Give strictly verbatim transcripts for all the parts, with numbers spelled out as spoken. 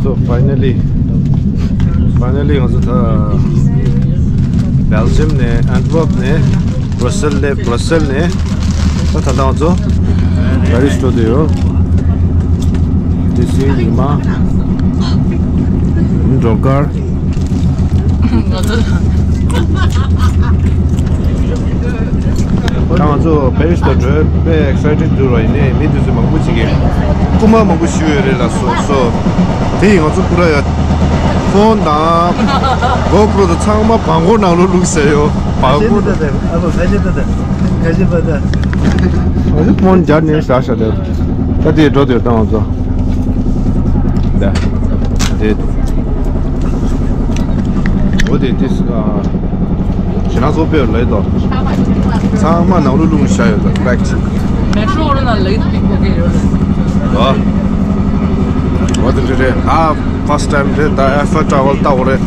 So finally, finally ང་ཚོ་ད་Belgium ནས་Antwerp ནས་Brussels ནས་Brussels ནས་ད་ད་ལྟ་ང་ཚོ་Paris འགྲོ་དུས་ཡོད། དེ་སི་ཉི་མ་འགྲོ་ཀར། ང་ཚོ་ད་ང་ཚོ་Paris ལ་འགྲོ་དཔེ་excited འདུག་ར། ཡིན་ནའི་མི་དེ་ཚོ་མང་པོ་ཅིག་གིས་རྐུ་མ་མང་པོ་ཞིག་ཡོད་རེད་ལ། སོ་སོ་དེ་ཡིས་ང་ཚོ་པུ་ར་ཡ་ཕོན་དང་GoPro དང་ཚང་མ་བང་གོ་ནང་ལོགས་བླུགས་ཟེར་ཡོད། བང་གོ་དང་། ཨ་ཕོན་སྦྱར་ནས་བཞག་བཞག་དེ། ད་དེ་འགྲོ་དེ་ད་ང་ཚོ། ད་དེ་འོ་དེ་དེ་ཨ། ཞེ་ན་ཚོ་དཔེ་ལས་དོ། ཚང་མ་ནང་ལོགས་བླུགས་བཞག་ཡོད་ད་bag ཅིག་མེ་ཊོ་འོ་ན་ལས་དེ་པིག་པོ་གི་ཡོད་རེད། ཨ། འོ་དེ་འདྲ་རེད་ཨ། first time རེད་ད། Eiffel Tower ལྟ་བ་རེད།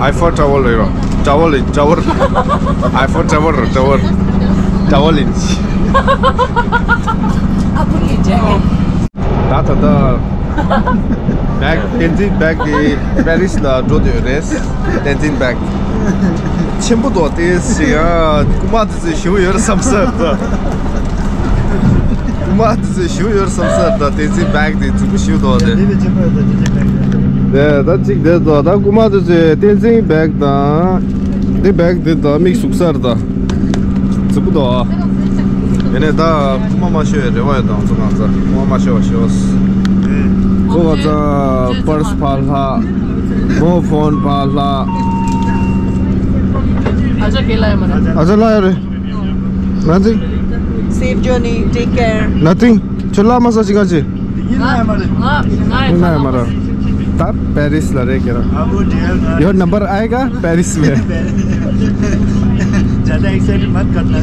Eiffel Tower ལས་རོ། Tower ལས་Tower། Eiffel Tower Tower། Tower ལས། ད་ད་ད། bag བསྟན་འཛིན་bag དེ་Paris ལ་འགྲོ་འདོད་རེད། བསྟན་འཛིན་bag ཆེན་པོ་འདུག་དེ་ཞིག་ཨ། རྐུ་མ་དེ་ཚོས་ཞེ་པོ་ཡོད་རེད་བསམ་ས་རེད་ད། རྐུ་མ་དེ་ཚོས་ཞེ་པོ་ཡོད་རེད་བསམ་ས་རེད་ད། བསྟན་འཛིན་bag དེ་རྫིག་པོ་ཞེ་པོ་འདུག་དེ། དེ་ད་གཅིག་དེ་འདུག་ད་རྐུ་མ་དེ་ཚོས་བསྟན་འཛིན་bag དང་དེ་bag དེ་ད་མིག་ཟུག་ས་རེད་ད། རྫིག་པོ་འདུག་ཨ། ཡིན་ནའི་ད་རྐུ་མ་མ་ཤོར་བའི་རེ་བ་ཡོད་དང་ཚོ་ང་ཚོ་རྐུ་མ་མ་ཤོར་བ་ཤོག་ཁོ་ག་ཚ་purse ཕར་ལྷག་མོ་ཕོན་ཕར་ལྷག་ཨ་ཅག་གེ་ལ་ཡ་མ་རེད། ཨ་ཅག་ལ་ཡ་རེད། Nothing. Safe journey. Take care. Nothing. ཁྱོད་ལ་མ་ས་ཅི་ག་ཅི། ཡིན་ན་ཡ་མ་རེད། ང་ང་ཡིན་ན་ཡ་མ་རེད། ད་Paris ལ་རེད་ཁྱེད་རང་། आपको डियर ང Your number आएगा Paris में. ज्यादा एक्साइटेड मत करना।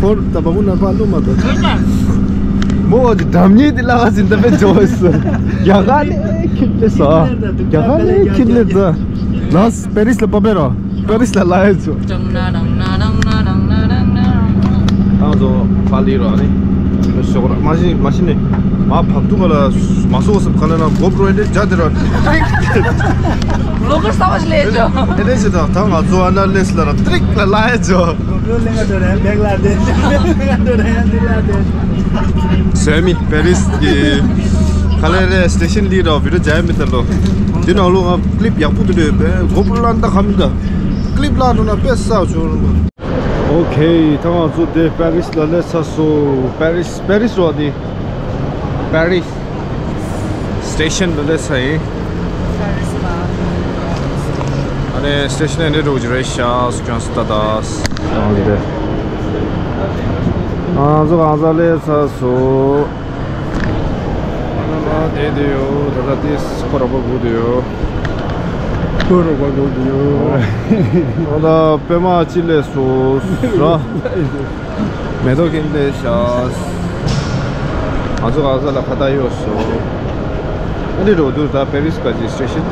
फोन तब को ना पालू मत। མོ་འདི་འགྲམ་ཉེ་དེ་ལ་ཟིན་ད་པེ་ཇོ་ཨིས། རྒྱ་གར་ནས་ཁྱེར་ཏེ་སོ། རྒྱ་གར་ནས་ཁྱེར་ནས་ད། ལགས་Paris ལ་པ་པེ་རོ། Paris ལ་ལ་ཡ་ཇོ། ད་ང་ཚོ་པ་ལི་རོ་ཨ་ནི། ཤོག་ར་མ་ཤི་མ་ཤི་ནི། མ་བབ་ཏུ་ག་ལ་མ་སོ་སོ་ག་ལ་ན་གོ་པྲོ་ཨེ་འདྲ་ཇ་དེ་ར་ཏྲིག་ལོ་ཀར་ས་བ་ཞིག་ལས་ཇོ། ཨེ་འདྲ་ཞིག་དང་ད་ང་ཚོ་ཨ་ན་ལེས་ལ་ར་ཏྲིག་ལ་ལ་ཡ་ཇོ། གོ་པྲོ་ལེང་ག་དོ་ར་བེག་ལ་དེ་ལེང་ག་དོ་ར་ཡ་དེ་ལ་དེ། སེ་མི་པེ་རིས་ཀྱི་ག་ལེ་རེ་སི་ཊེ་ཤན་ལི་ར་བི་ཌི་ཡོ་ཇ་མི་ད་ལོ། དེ་ནང་ལོ་ང་ཀླིབ་ཡག་པོ་དུ་རེ་བེ་གོ་པྲོ་ལ་འདའ་གམ་འདའ། ཀླིབ་ལ་འགྲོ་ན་དཔེ་ས་ཆོ་རུང་། ཨོ་ཁེ། ད་ང་ཚོ་དེ་པེ་རིས་ལ་སླེབས་ཚར་སོང་། པེ་རིས་པེ་རིས་རོ་དེ། པེ་རིས་སི་ཊེ་ཤན་ལ་སླེབས་ཚར་ཡིན། ཨ་ནི་སི་ཊེ་ཤན་ནས་འགྲོ་གི་རེད་ཤག་སུ་ཀྱང་སི་ཏ་དཱས། ཨོ་དེ། ང་ཚོ་གང་ས་སླེབས་ཚར་སོང་། ཨ་ན་ན་དེ་དེ་ཡོད། ད་ལྟ་དེ་ཁོ་ར་པ་སྒུག་དེ་ཡོད། ཁོ་ར་པ་སྒུག་དེ་ཡོད། ཨ་ད་པད་མ་ཅི་ལས་སོ་ར། མེ་ཏོག་གིན་ལས་ཤག་ང་ཚོ་ག་ས་ལ་ཁ་ཏ་ཡོད་སོ། ཨ་ནི་རོ་དུ་ད་པེ་རིས་ག་ཅི་སི་ཊེ་ཤན།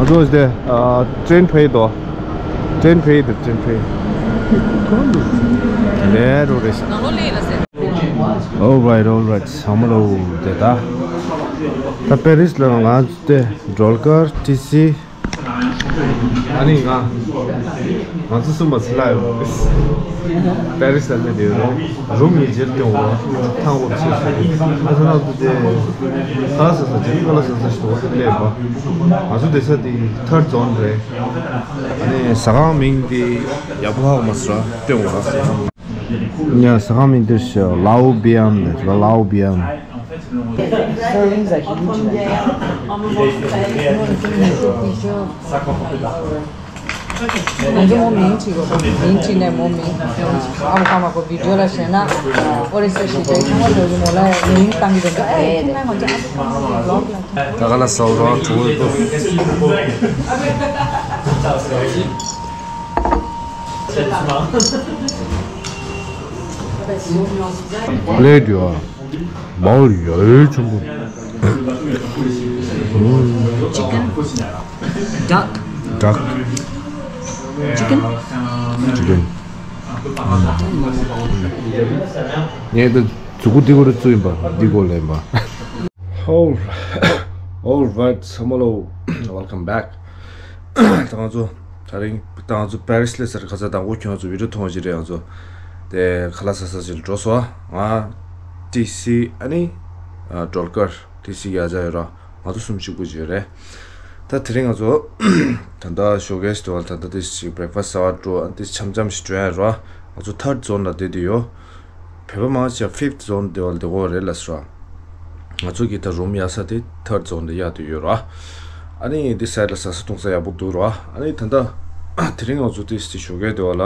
ང་ཚོ་དེ་ཨ་ཏྲེན་ཕེ་དོ། ཏྲེན་ཕེ་དེ་ཏྲེན་ཕེ། ལས་རོ་རེ་ཤག All right, all right. ཚང་མ་ལོ་དེ་ད། ད་པེ་རིས་ལ་ང་ཚོ་དེ་ཌོལ་ཀར་ཊི་སི། ཨ་ནི་ང་ང་ཚོ་གསུམ་པ་ཚི་ལ་ཡོད། པེ་རིས་ལ་སླེབས་ཡོད་རུང་རུམ་ངེས་ཅེར་སྟོན་འོ་ཐང་འོ་ཆེ་ཤོས་ཨ་ཚ་ན་དུ་དེ་ས་ས་ས་ཅེར་ཁ་ལ་ས་ས་ཞིག་འོ་སླེབས་པ། ང་ཚོ་དེ་ས་དེ་ཐར་ཛོན་རེད། ཨ་ནི་ཟ་ཁང་མིང་དེ་ཡག་པོ་ཧ་གོ་མ་སོང་ར་སྟོན་འོ་ར། ཉ་ཟ་ཁང་མིང་དེ་ལའོ་བི་ཨམ་རེད། ལའོ་བི་ཨམ། ང་ཚོ་མོ་མིང་བྲིས་དགོས། མིང་བྲིས་ནས་མོ་མིང་ཨ་མ་ཁ་མ་གོ་བི་ཌི་ཡོ་ལ་བཤད་ན་ཨོ་རེ་སེ་ཤི་ཏེ་ཚང་མ་ལོ་གི་མོ་ལ་མིང་བཏང་གི་འདུག་ཨེ་ཁྱེད་ན་ང་ཚོ་ཨ་ཕི་ཁ་མ་གི་བི་ལོག་ལ། ད་ག་ལ་ས་འོ་རང་གྲོགས་པོ་ལས་འདུག་ཨ། མའོ་ཡོད་ཆུང་པོ། Chicken. Duck. Duck. Chicken. Chicken. ངས་ད་མཛུ་གུ་འདི་གོ་རུ་བཙུགས་ཡིན་པ། འདི་གོ་ལེན་པ། All, all right, ཚང་མ་ལོ། Welcome back. ད་ང་ཚོ་དེ་རིང་ད་ང་ཚོ་པེ་རིས་སླེབས་ཚར། ཁ་སང་དང་པོ་ཁྱོད་ཚོ་བི་ཌི་ཡོ་མཐོང་བ་ཞིག་རེད། ང་ཚོ་དེ་ཁ་ལག་ཟ་ས་ཞིག་ལ་འགྲོ་སོང་། ང་ཏི་སི་ཨ་ནི་ཌོལ་ཀར། ཏི་སི་གི་ཨ་ཅག་ཡོད་ར། ང་ཚོ་གསུམ་གཅིག་པུ་ཅིག་ཡོད་རེད། ད་དེ་རིང་ང་ཚོ་ད་ལྟ་ཞོ་ཀེ་སི་དེ་བ་ལ་ད་ལྟ་ཏི་སི་བྷི་རེག་ཕ་སི་ཟ་བར་འགྲོ། ཨ་ནི་ཏི་སི་འཆམ་འཆམ་ཞིག་འགྲོ་ཡ་ར། ང་ཚོ་ཐར་ཌི་ཛོན་ལ་བསྡད་དུ་ཡོད། བོད་པ་མང་ཆེ་ཕིབ་ཛོན་དེ་བ་ལ་དེ་གོ་རེད་ལ་སོ། ང་ཚོ་གི་ད་རུམ་ཡག་ས་དེ་ཐར་ཛོན་དེ་ཡག་དུ་ཡོད་ར། ཨ་ནི་འདི་སའི་ཌི་ལ་ཟ་ས་འཐུང་ས་ཡག་པོ་འདུག་ར། ཨ་ནི་ད་ལྟ་དེ་རིང་ང་ཚོ་དེ་སི་ཞོགས་ཀས་དེ་བ་ལ།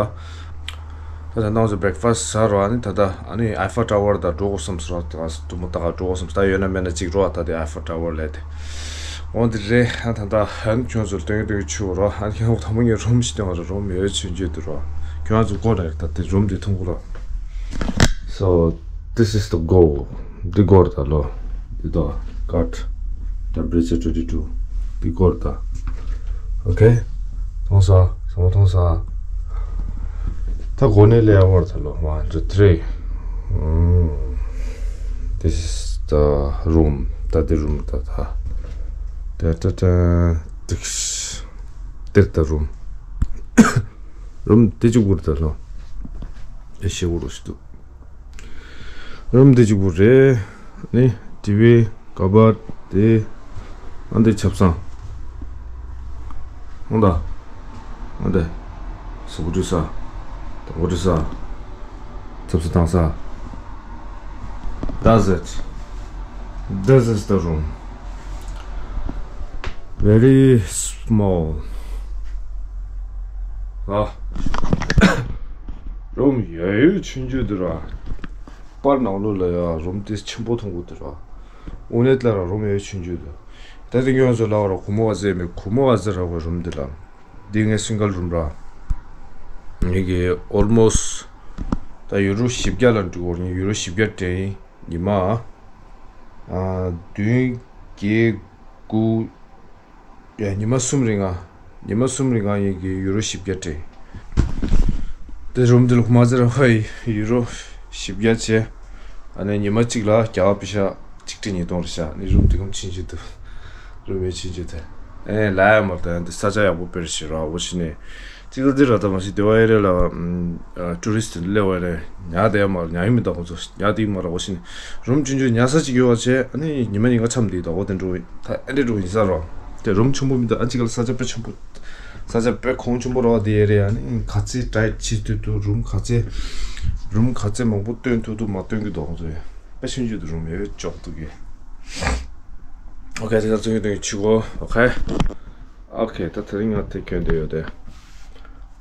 ད་ད་ང་ཚོ་བྷི་རེག་ཕ་སི་ཟ་ར། ཨ་ནི་ད་ལྟ་ཨ་ནི་ཨའི་ཧྥལ་ཊ་ཝར་ད་འགྲོ་དགོས་བསམ་སོང་ར། ད་དུ་མོ་ད་ག་འགྲོ་དགོས་བསམ་སོང་། ད་ཡོད་ན་མེད་ན་གཅིག་རོ། ད་དེ་ཨའི་ཧྥལ་ཊ་ཝར་ལས་དེ། འོ་འདི་རེད། ཨ་ད་ད་ཧན་ཁྱོད་ཚོར་སྟོན་གི་སྟོན་གི་ཆུ་རོ། ཨ་ཁྱོད་དང་པོ་ངས་རུམ་ཞིག་སྟོན་བ་རོ། རུམ་ཡོད་ཆུན་ཆུད་དུ་རོ། ཁྱོད་ཚོ་སྒོ་རེད། ད་དེ་རུམ་དེ་མཐོང་གི་རོ། So this is the goal. འདི་སྒོ་རེད་ད་ལོ། འདི་ད་ཀཊ་ཊེམ་པེ་རེ་ཅར་twenty two. འདི་སྒོ་རེད་ད། ཨོ་ཁེ། མཐོང་སོང་། ཚང་མ་མཐོང་སོང་། ད་སྒོ་ནས་ལས་ཡག་པོ་རེད་ད་ལོ། One, two, three. This is the room. ད་འདི་རུམ་ད་ད། ད་ད་ད། འདིར་ད་རུམ། རུམ་དེ་གཅིག་པུ་རེད་ད་ལོ། ཨེ་ཤེས་པོ་རུ་ཞིག་འདུག་རུམ་དེ་གཅིག་པུ་རེད། ནི་ཊི་ཝི། ཀ་བཌ། དེ། ཨ་འདི་ཆབ་གསང་། ཨོང་ད། ཨ་འདི། སུ་བུ་ཏི་ས། ད་བུ་ཏི་ས། ཚབ་ཚུབ་བཏང་ས། That's it. This is the room. Very small. ཨ། རུམ་ཡོད་ཡོད་ཆུང་ཆུང་འདུག་ར། པར་ནང་ལོགས་ལ་ཡ་རུམ་དེ་ཆེན་པོ་མཐོང་གི་འདུག་ར། དངོས་གནས་ལ་ར་རུམ་ཡོད་ཆུང་ཆུང་འདུག་ད་དེ་ངས་ཚོ་ལ་བ་ར་གུ་མོ་བ་ཟེར་མེད། གུ་མོ་བ་ཟེར་ར་བ་རུམ་འདི་ལ། འདི་ངའི་སིང་གལ་རུམ་ར། ངེད་ཀྱི་ཨོལ་མོ་སི་ཊི་ད་ཡུ་རོ་བཞི་བརྒྱ་ལ་འགྲོ་གི་ཡོད། ཡུ་རོ་བཞི་བརྒྱ་སྤྲད་ཡིན། ཉི་མ་ཨ་བདུན་བརྒྱད་དགུ། ཡ་ཉི་མ་གསུམ་རིང་ང་། ཉི་མ་གསུམ་རིང་ང་ངེད་ཀྱི་ཡུ་རོ་བཞི་བརྒྱ་སྤྲད། དེ་རུམ་དེ་ལ་གུ་མོ་བ་ཟེར་ར་བ་ཡི་ཡུ་རོ་བཞི་བརྒྱ་བྱས། ཨ་ནི་ཉི་མ་གཅིག་ལ་རྒྱ་གར་པེ་ཤ་ཆིག་ཁྲི་ཉིས་སྟོང་རེད་ཤག་ནི་རུམ་དེ་གམ་ཆེན་ཆེ་འདུག་རུམ་ཡོད་ཆེན་ཆེ་དེ། ཨེ་ལ་ཡ་མར་དང་དེ་ས་ཆ་ཡག་པོ་དཔེར་བཞག་ར། འོ་ཤི་ནས་གཅིག་ལ་འདི་ར་ད་མ་ཤི་དེ་བ་ཨེ་རེད་ལ། ཨ་ཊུ་རི་སི་ཊི་སླེབས་པ་རེད། ཉག་དེ་ཡ་མར་ཉག་ཡིན་མི་འདུག་ཁོང་ཚོ་ཉག་དེ་ཡིན་མ་ར། འོ་ཤི་ནས་རུམ་ཆུང་ཆུང་ཉག་ས་ཅིག་ཡོད་པ་བྱས། ཨ་ནི་ཉི་མ་ཉིན་ག་འཆམ་དེ་འདུག་འོ་དེ་འགྲོ་ད་ཨེ་འདྲ་འགྲོ་ཡིན་ས་ར། དེ་རུམ་ཆེན་པོ་མི་འདུག་ཨ་ཅིག་ལ་ས་ཆ་དཔེ་ཆེན་པོ། ས་ཆ་དཔེ་གོང་ཆེན་པོ་ར་བ་དེ་ཡ་རེད། ཨ་ནི་ག་ཚད་ཊའིཊ་བྱེད་ཐུབ་ཐུབ། རུམ་ག་ཚད། རུམ་ག་ཚད་མང་པོ་སྟོན་ཐུབ་ཐུབ་མ་སྟོན་གི་འདུག་ཁོང་ཚོ་ཡ། དཔེ་ཆུང་ཆུང་དུ་རུམ་ཡོད་ཅོག་ཏུ་གི། ཨོ་ཁེ། དེ་ལ་ཚུར་ཡོང་དུས་ཆུ་གོ་ཨོ་ཁེ། ཨོ་ཁེ། ད་དེ་རིང་ང་དེ་གྱོན་དེ་ཡོད་དེ།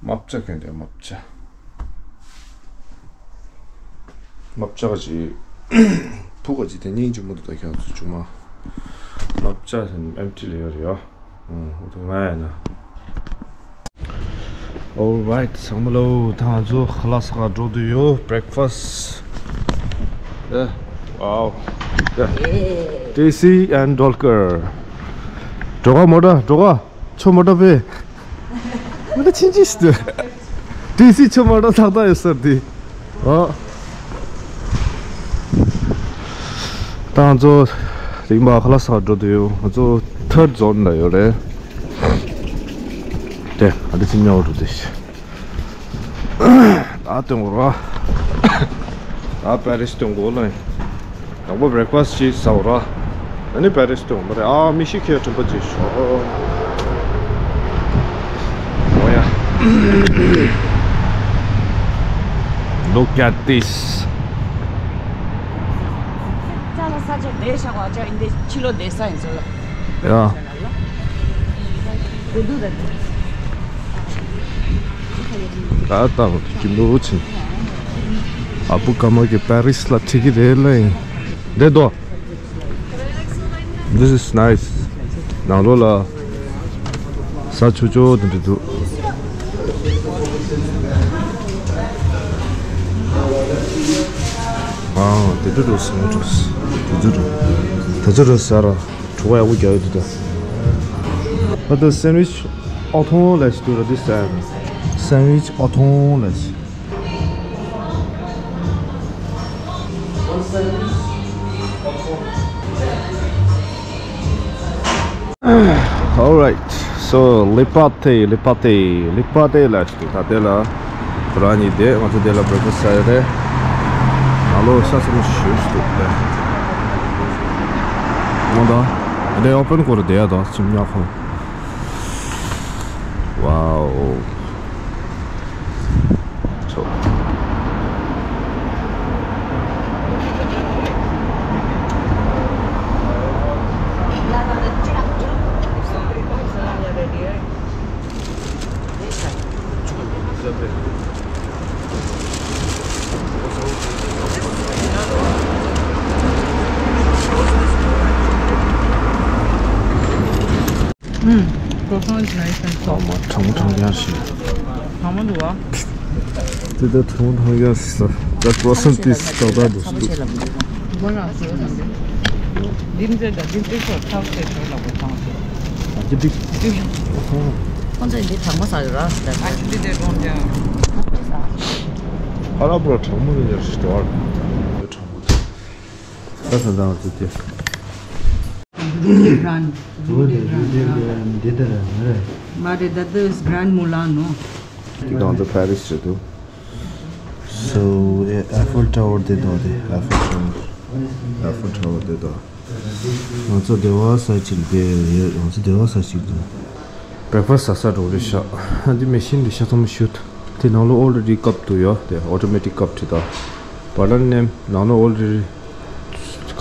མབ་ཆ་གྱོན་དེ་མབ་ཆ། མབ་ཆ་ག་ཅི། ཕུ་ག་ཅི་དེ་སྙིང་རྗེ་མོ་འདུག་ད་ཁྱོད་ཚོ་ཆུང་མ། མབ་ཆ་ཨེམ་ཊི་ལ་ཡོད་རེད་ཡ། ཨུང་། འོ་དེ་ང་ཡ་ན། Alright, ཚང་མ་ལོ། ད་ང་ཚོ་ཁ་ལག་ཟ་ག་འགྲོ་དུས་ཡོད། བྷི་རེག་ཕ་སི་ཊི། ཨེ། ཝའོ། ཏི་སི་ཨེན་ཌོལ་ཀར། འགྲོ་ག་མོ་ཊ་འགྲོ་ག་ཆོ་མོ་ཊ་པེ། མོ་ཊ་ཆིན་ཆིན་ཞིག་ཏུ། ཏི་སི་ཆོ་མོ་ཊ་ལྷག་ད་ཡོད་སར་དི། ཨོ། ད་ང་ཚོ་རིམ་པ་ཁ་ལག་ཟ་འགྲོ་དུས་ཡོད། ང་ཚོ་ཐར་ཌི་ཛོན་ལ་ཡོད་རེད། དེ་ཨ་དེ་ཚིག་ཉོ་འགྲོ་དུས། ད་སྟོན་གོ་ར། ད་པེ་རིས་སྟོན་གོ་ལ། དང་པོ་བྷི་རེག་ཕ་སི་ཊི་ཅིག་ཟ་འོ་ར། ཨ་ནི་པེ་རིས་སྟོན་གོ་མ་རེད། ཨ་མི་ཤི་ཁེ་དྲན་པ་ཅིག་ཤོག་འོ་ཡ། Look at this. ཡ། ད་ལྟ་གི་ལོ་ཆེན། ཨ་བུ་ཀ་མ་གི་པེ་རིས་ལ་ཁྲིད་ཀྱི་རེད་ལ་ཡིན། འདི་དོ། This is nice. ནང་ལོགས་ལ་ཟ་ཆོག་ཆོག་དེ་འདྲ་འདུག་ཨ་དེ་འདྲ་འདུག་སེ་ནི་ཊི་ཊི་དེ་ཚོ་འདུག་དེ་ཚོ་འདུག་ཟ་ར། གྲོད་པ་ཡག་པོ་རྒྱག་ཡོད་འདུག་ད། ཨ་ད་སེན་ཝིཆ་ཨོ་ཐོང་ལ་ཞིག་འདུག་ར། འདི་ཟ་ཡ། སེན་ཝིཆ་ཨོ་ཐོང་ལ་ཞིག Alright, so ལི་པ་ཏེ་ལི་པ་ཏེ་ལི་པ་ཏེ་ལ་ཞུ་ད་དེ་ལ་ཁོ་རང་གཉིས་དེ་ང་ཚོ་དེ་ལ་breakfast་ཟ་ཡ་རེད། ང་ལོ་ཤ་ཚ་མོ་ཞུ་ཞུ་དེ་ང་ད་དེ་open་ཁོ་ར་དེ་ཡ་ད་ཅིམ་ཉག་ཁོ། Wow. So. ཨུམ། Croissant is nice and soft. ཨ་མ་གྲང་མོ་གྲང་རྐྱང་ཞིག་གྲང་མོ་འདུག་ཨ། དེ་ད་གྲང་མོ་གྲང་རྐྱང་ཞིག་ཟ། ད་croissant་དེ་གྲང་ཐག་འདུག་ཟེར་འདུག་ཁོ་རང་ཟེར་བ་དང་འདི་འདྲ་འདྲ་འདི་འདྲ་ཤོག་ཐག་ཆད་ཤོག་ལ་གོ་ཐང་ཆད། ཨ་ཅི་འདི་ཁོང་ཚོས་འདི་གྲང་མོ་ཟ་ཡོད་ར་ཟེར། ཨ་ཅི་འདི་འདྲ་གྲང་རྐྱང་། ཨ་ར་པོ་གྲང་མོ་ནི་ཡར་ཞིག་འགྲོ་བར་གྲང་མོ་ད་ས་ཟ་བ་ཚོ་དེ། Grand འདི་ལྟར་རེད། མ་རེད། That is Grand Moulin, no? དེ་གང་དུ་Paris་རེད་འདུག So, Eiffel Tower་དེ་དང་དེ་Eiffel Tower། Eiffel Tower་དེ་དང་། ང་ཚོ་སྡེ་བ་ས་གཅིག་དེ་ཡོད། ང་ཚོ་སྡེ་བ་ས་གཅིག་དང་། Breakfast་ཟ་ས་འགྲོ་རེད་ཤག་ཨ་འདི་machine་འདི་ཤ་ཚ་མོ་ཞུ། དེ་ནང་ལོ་already cup་འདུག་ཡོད་དེ་automatic cup་དེ་དང་། བ་ལ་ནེམ་ནང་ལོ་already་ག་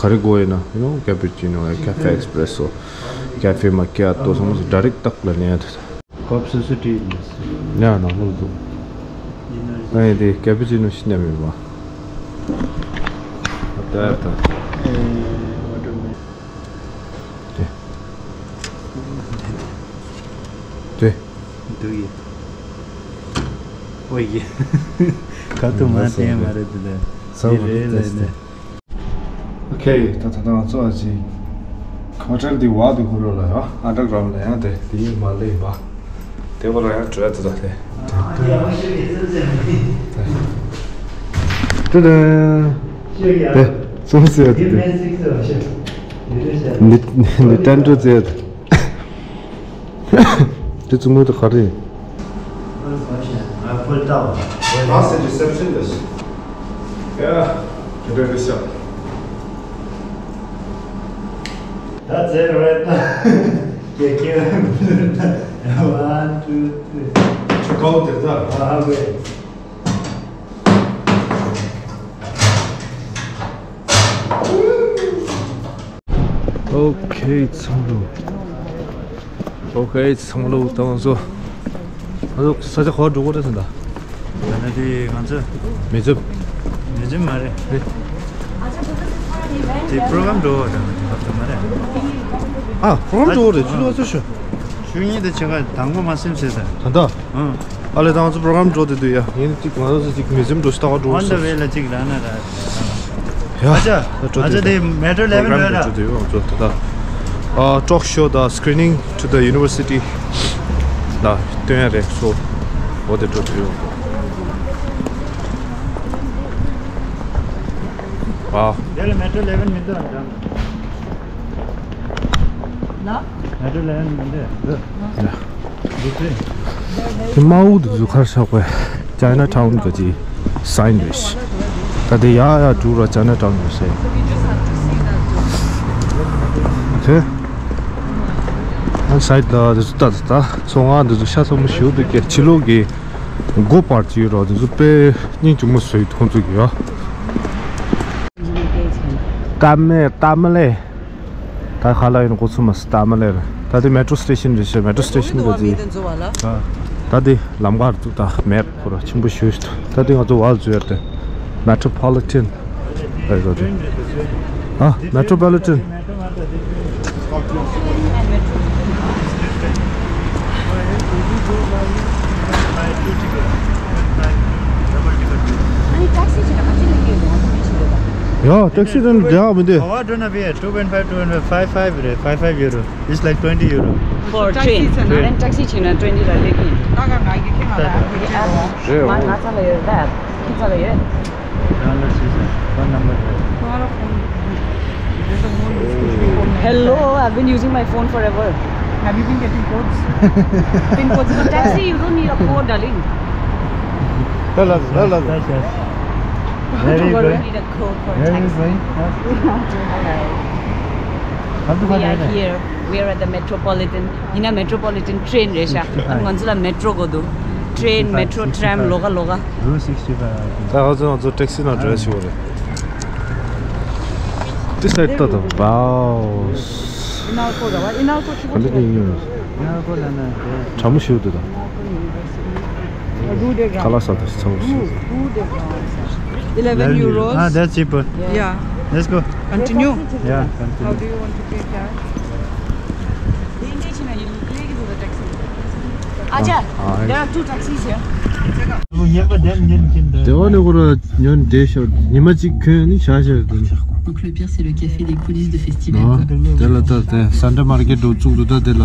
རེ་དགོས་ཡོད་ན། you know, cappuccino, cafe espresso, cafe macchiato་ཚང་མ་direct་ཏག་ལ་ལེན་ཡ་དེ། ཀོབ་སོ་སོ་བྲིས་ཡིན། ཉ་ནང་ལོགས་འདུག་ཨ་ཡེ་དེ་ཀེ་པུ་ཅི་ནོ་ཤི་ཉ་མེད་པ། ད་ད། དེ། དེ། འདུག་ཡིན། ཨོ་ཡེ། ཁ་ཐུག་མ་བསྟན་མ་རེད་དེ་ལས། ས་བ་རེད་ལས་ནས། ཨོ་ཁེ། ད་ད་ད་ང་ཚོ་ཨ་ཅིག་ཁ་ཊལ་འདི་བ་འདི་ཧུ་རོ་ལ་ཡ་ཨན་ཌར་གྷ་རའུན་ལ་ཡ་དེ་དེ་ཡིན་མ་ལེ་བ། དེ་བ་ལ་ཡ་བྲོས་ད་ད་དེ། ཏུ་ཏུ། དེ་སུམ་སེ་དེ་དེ། ནི་ནི་ཏན་ཏུ་ཙེ་དེ། དེ་ཙུ་མོ་དེ་ག་རེ། That's the reception desk. Yeah, get ready, sir. That's it, right? Yeah, yeah. One, two, three. Check out the door. Ah, okay. Okay, it's all. Okay, it's all. ད་ང་ཚོ་ང་ཚོ་ས་ཆ་ག་པར་འགྲོ་དགོས་རེད་ཟེར་ན། ད་ནི་དེ་ང་ཚོ་མི་ཚོ། མི་ཚོ་མ་རེད། རེད། དེ་པྲོ་གྷ་རམ་འགྲོ་བ་རེད། ད་མ་རེད། ཨ། པྲོ་གྷ་རམ་འགྲོ་བ་རེད། ཆུ་ཚོད་ཆུ། ཆུ་གཉིས་དེ་ཆེ་ག་དང་པོ་མ་སེམས་ཟེར་ད། ད་ད། ཨང་། ཨ་ལས་ད་ང་ཚོ་པྲོ་གྷ་རམ་འགྲོ་དེ་འདུག་ཡ། ཡིན་གཅིག་ང་ཚོ་གཅིག་མི་ཚེ་འགྲོ་ཞིག་ལྟ་ག་འགྲོ་On the སོང་། Way ལ་གཅིག་ལ་ན་ར། ཡ། ཨ་ཅག་ཨ་ཅག་དེ་མེ་ཊོ་ཨི་ལེ་ཝན་པྲོ་གྷ་རམ་རེད་ད། འགྲོ་དེ་ཡོད་ང་ཚོ་ད་ད། ཨ། talk show the screening to the university ལ་སྟོན་ཡ་རེད་སོ། འོ་དེ་འགྲོ་དེ་ཡོད། ཨ། དེ་ལ་མེ་ཊོ་ཨི་ལེ་ཝན་མི་འདུག་ཨ། ལ། དེ་དམར་པོ་དེ་ཚོ་ག་རེ་ཆགས་པས། Chinatown་གི་ཅིག་sign་རེད། ད་དེ་ཡར་ཡར་འགྲོ་ར་Chinatown་རེད་ཟེར། Okay. ཨ་side་ལ་དེ་ཚོ་ད་ད་ད་ཚོང་ཁང་དེ་ཚོ་ཤ་ཚ་མོ་ཞེ་པོ་འདུག་གས། ཕྱི་ལོགས་ཀྱི་སྒོ་བར་གྱི་རོ་དེ་ཚོ་དཔེ་སྙིང་རྗེ་མོ་བཟོས་ཁོང་ཚོ་གི་ཡ། ཀ་མེ་ཀ་མ་ལེ། ད་ཁ་ལག་ཡིན་གོ་ཚུལ་མ་སི་ཏ་མ་ལེར། ད་དེ་མེ་ཊོ་སི་ཊེ་ཤན་རེད་ཤག་མེ་ཊོ་སི་ཊེ་ཤན་གི་ཅིག་ད་དེ་ལམ་ཁར་འདུག་ད་མེབ་ཁོ་ར་ཆེན་པོ་ཞེ་པོ་ཞིག་འདུག་ད་དེ་ང་ཚོ་བར་འཛུལ་ཡ་དེ་མེ་ཊོ་པོ་ལི་ཊན་རེད་འགྲོ་དེ། ཨ། མེ་ཊོ་པོ་ལི་ཊན། ཡ། ཊེག་སི་དེ་ནི་འདྲ་མི་འདུག How I don't know, we are two point five, two point five, five five, five five euro. It's like twenty euro. For train. Train. And taxi ཆེ་ན་twenty ལ་ལེགས་ཡིན། རེད་འོ། ང་ཚ་ལ་ཡོད་རེད། ཁྱི་ཚ་ལ་ཡོད། Phone number. Hello, I've been using my phone forever. Have you been getting codes? Pin codes in a taxi, you don't need a code, darling. Tell us, tell us. Yes, yes. Where are you going? You don't need a code for a taxi. Where are you going? Hello. We are here. We are at the Metropolitan. ཡིན་ན་Metropolitan train རེད་ཤག་ཨ་ང་ཚོ་ལ་metro དགོས་འདུག train, metro, tram ལོག་ག་ལོག་ག Route sixty-five, I think. ད་ང་ཚོ་ང་ཚོ་taxi ནང་འགྲོ་ཡ་ཞིག་ཡོད་རེད། This side ད་ད་wow. Inalco ར་བ། Inalco ཆུ་བོ་ག་ལེ་གི་ཡིན། Inalco ལ་ན་དེ། གྲང་མོ་ཞིག་འདུག་ད། Rue de Grande. ཁ་ལག་ཟ་དུས་ཚང་མ་ཞིག Rue de Grande. Eleven euros. Ah, that's cheaper. Yeah. Let's go. Continue. Yeah, continue. How do you want to pay cash? Acha, there are two taxis here. དེ་བ་ནི་ཁོ་ར་ཉོན་བསྡད་ཤོར་ཉི་མ་གཅིག་གོན་ནི་ཤ་ཤ་དུ། Donc le pire, c'est le café des coulisses de festival. དེ་ལ་ད་དེ་Sunday market འགྲོ་བཙུགས་འདུག་ད་དེ་ལ།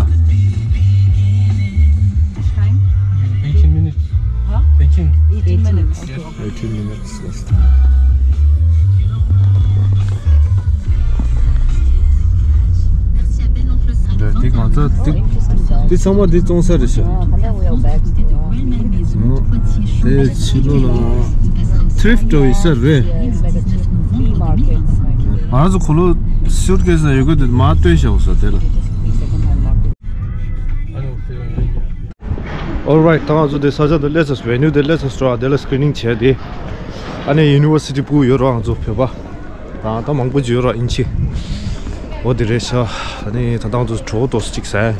Eighteen minutes. Huh? Eighteen. Eighteen minutes. Okay. Eighteen minutes less time. འདི་ང་ཚོ་འདི་འདི་ཚང་མ་འདི་བཙོང་ས་རེད་ཤག་དེ་ཕྱི་ལོགས་ལ་thrift འགྲོ་ཡི་ས་རེད། ང་རང་ཚོ་གོ་ལོ་suitcase ན་ཡོད་གི་འདུག་མར་སྟོན་བཞག་ས་དེ་ལ། Alright, ད་ང་ཚོ་དེ་ས་ཆ་དེ་སླེབས་ཚར། venue དེ་སླེབས་ཚར་ར། དེ་ལ་screening བྱས་ཏེ། ཨ་ནི་university སྤུ་གུ་ཡོད་ར། ང་ཚོ་བོད་པ་དང་ད་མང་པོ་ཅིག་ཡོད་ར། ཨིན་ཇི། འོ་དེ་རེད་ཤག་ཨ་ནི་ད་ང་ཚོ་གྲོགས་ཏོག་ཙམ་ཅིག་ཟ།